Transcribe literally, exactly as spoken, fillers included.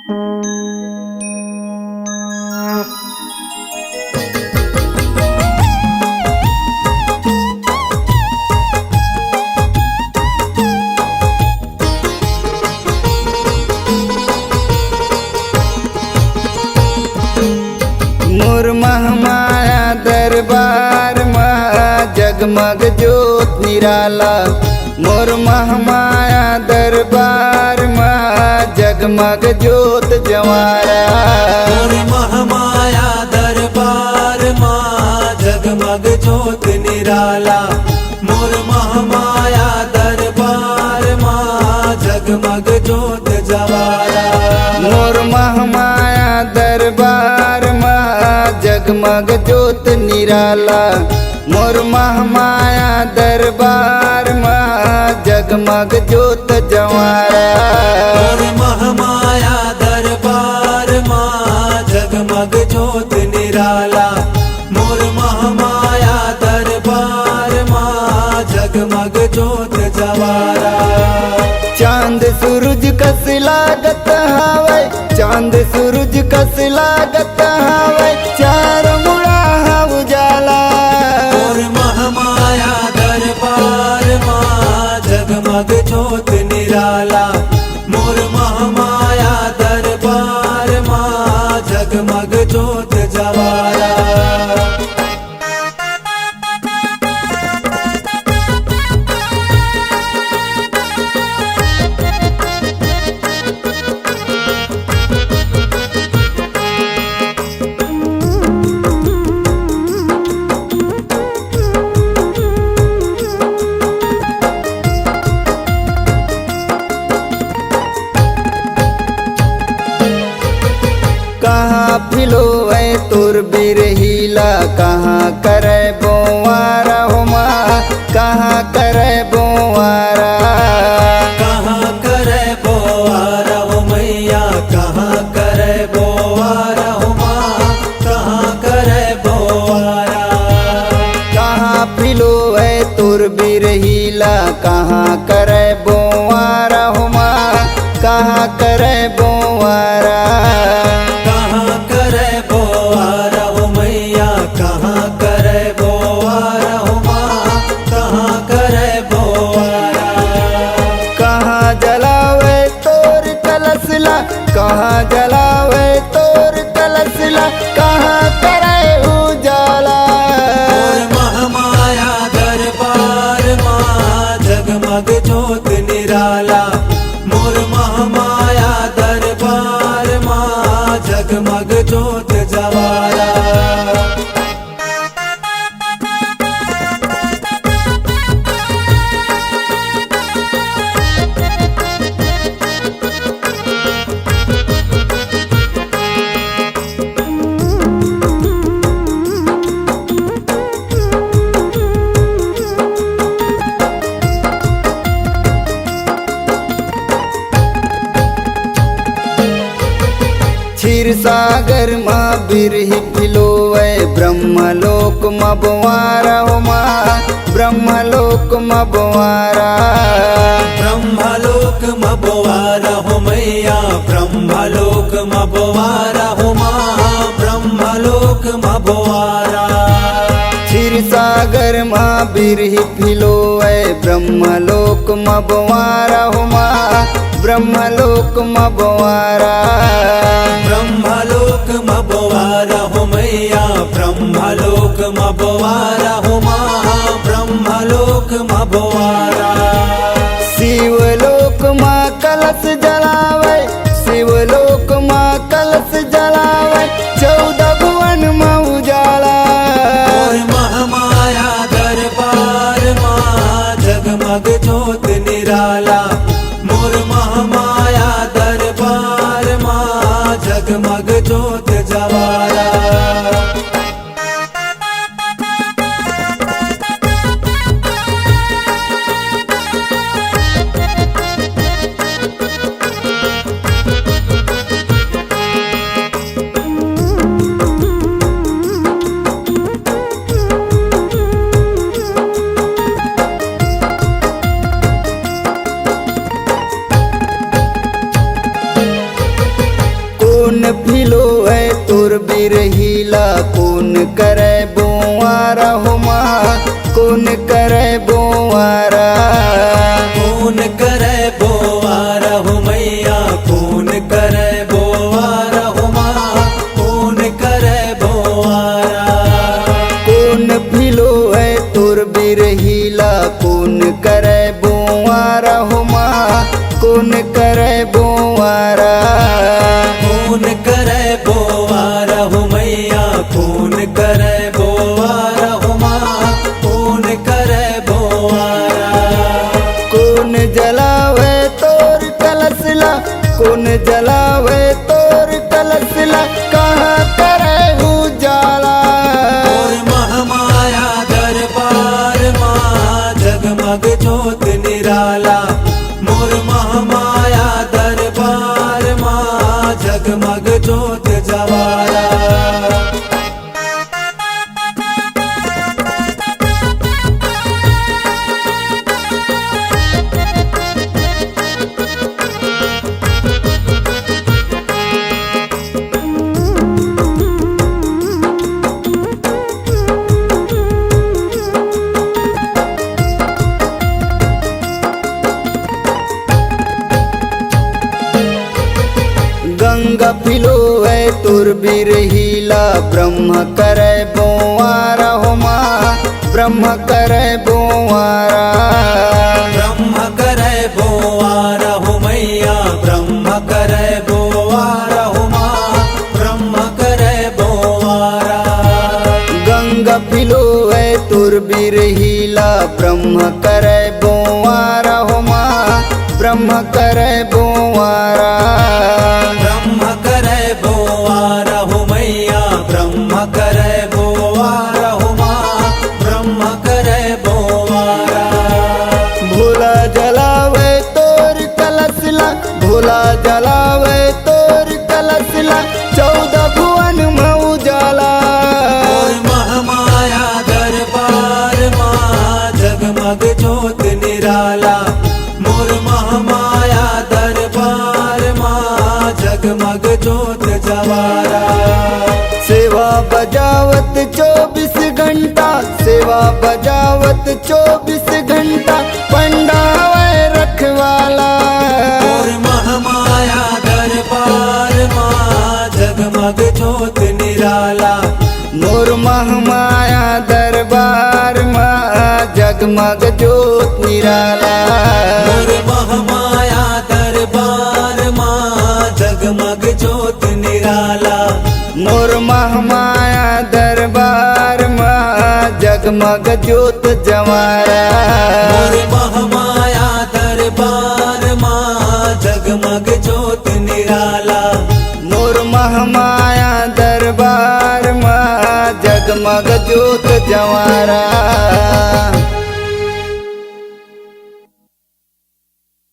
मोर महमाया दरबार म जगमग जोत निराला। मोर महमाया दरबार म जगमग जोत जवारा। मोर महमाया दरबार म जगमग जोत निराला। मोर महमाया दरबार म जगमग जोत जवारा। मोर महमाया दरबार म जगमग जोत निराला। मोर महमाया दरबार म जगमग जोत जवारा। मोर महमाया दरबार म जगमग जोत निराला। मोर महमाया दरबार म जगमग जोत जवारा। चांद सूरज कस लागत हावय, चांद सूरज कस लागत हावय, चार मुड़ा ह उजाला। मोर महमाया दरबार म जगमग जोत निराला। मोर महमाया दरबार म जगमग जोत जवारा। कहाँ फिलोवय तोर बिरही ला, कहाँ करय बोवारा हो माँ, कहाँ करय बोवारा। कहाँ करय बोवारा हो मैया, कहाँ करय बोवारा हो माँ, कहाँ करय बोवारा। कहाँ फिलोवय तोर बिरही ला, कहाँ करय बोवारा हो माँ, कहाँ करय बोवारा। कहाँ करय बोवारा हो मैया, कहाँ करय बोवारा हो माँ, कहाँ करय बोवारा। कहाँ जलावय तोर कलश ला, कहाँ जलावय तोर कलश ला, कहाँ करय उजाला। मोर महमाया दरबार म जगमग जोत निराला। मोर महमाया दरबार म जगमग जोत जवारा। क्षीर सागर म बिरही फिलोवय, ब्रह्मलोक म बोवारा हो माँ, ब्रह्मलोक म बोवारा। ब्रह्मलोक म बोवारा हो मैया, ब्रह्मलोक म बोवारा हो माँ, ब्रह्मलोक म बोवारा। क्षीर सागर म बिरही फिलोवय, ब्रह्मलोक म बोवारा हो माँ, ब्रह्मलोक म बोवारा। ब्रह्मलोक म बोवारा हो मैया, ब्रह्मलोक म बोवारा हो माँ, ब्रह्मलोक म बोवारा। शिवलोक म कलश जलावय, शिवलोक म कलश जलावय, चौदह भुवन म उजाला। मोर महमाया दरबार म जगमग जोत निराला। मोर महमाया दरबार म जगमग जोत जवारा। फिलो है तोर बिरहिला, कोन करे बोआरा हो माँ, कोन करे बोआरा। कोन करे बोआरा हो मैया, कोन करे बोआरा हो माँ, कोन करे बोआरा। कोन फिलो है तोर बिरहिला, कोन करे बोआरा हो माँ, कोन करे बोआरा। कोन करे बोआरा हो मैया, कोन करे बोआरा हो माँ, कोन करे बोआरा। कोन जलावे तोर कलसला, कोन जलावे तोर कलसला, कहाँ करे उजाला। मोर महमाया दरबार मा जगमग जोत निराला। मोर महमाया दरबार मा जगमग जोत जवाला। गंगा फिलो है तोर बिरहिला, ब्रह्म करे बोआरा हो माँ, ब्रह्म करे बोआरा। ब्रह्म करे बोआरा हो मैया, ब्रह्म करे बोआरा हो माँ, ब्रह्म करे बोआरा। गंगा फिलो है तोर बिरहिला, ब्रह्म करे बोआरा हो माँ, ब्रह्म करे बोआरा। ब्रह्म करे बोआरा हो मैया, ब्रह्म करे बोआरा हो माँ, ब्रह्म करे बोआरा। भोला जलावे तोर कलसला, भोला जलावे तोर कलसला, चौदह भुवन में उजाला। मोर महमाया दरबार मा जगमग जोत निराला। मोर महमाया दरबार मा जगमग जोत जवारा। सेवा बजावत चौबीस घंटा, सेवा बजावत चौबीस घंटा, पंडा हवय रखवाला। मोर महमाया दरबार मा जगमग जोत निराला। मोर महमाया दरबार मा जगमग जोत निराला। मोर महमाया दरबार मा जगमग जोत निराला। मोर महमाया दरबार मा जगमग जोत जवारा। मोर महमाया दरबार मा जगमग जोत निराला। मोर महमाया दरबार मा जगमग जोत जवारा।